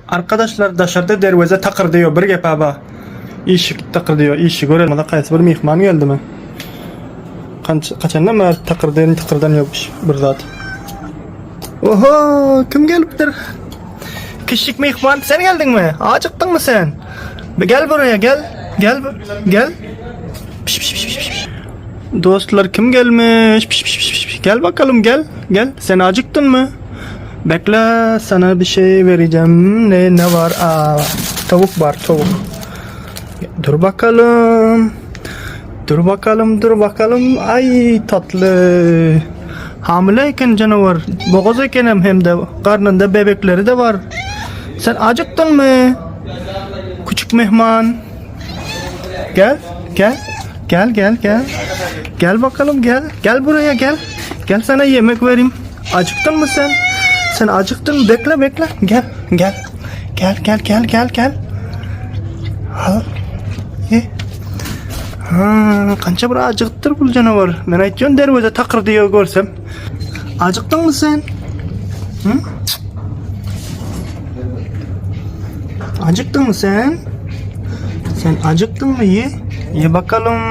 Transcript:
Arkadaşlar daşarda derweze takyrdyýo bir gep-ä ba. Işik takyrdyýo işi gören haýsy bir myhman geldimi? Kanç kaçandan bäri takyrdyny takyrdan ýok bir zat. Oho, kim gelipdir? Kiçjik myhman sen geldiňmi? Acykdyňmy sen? Gel buraya gel. Gel gel. Piş piş piş piş. Dostlar kim gelmiş? Piş piş piş piş. Gel bakalım gel. Gel. Sen acıktın mı? Bekle sana bir şey vereceğim. Ne ne var? Aa, tavuk var tavuk. Dur bakalım. Dur bakalım dur bakalım. Ay tatlı. Hamile eken canavar. Boğaz ekenem hem de karnında bebekleri de var. Sen acıktın mı? Küçük mehman. Gel, gel. Gel, gel, gel. Gel bakalım gel. Gel buraya gel. Gel sana yemek vereyim. Acıktın mı sen? Sen acıktın mı? Bekle bekle. Gel, gel. Gel, gel, gel, gel, gel. Al. Ye. Ha, kança bir acıktır bu canavar. Men aýtýan derweze takyr diýe görsem. Acıktın mı sen? Hı? Acıktın mı sen? Sen acıktın mı? Ye. Ye bakalım.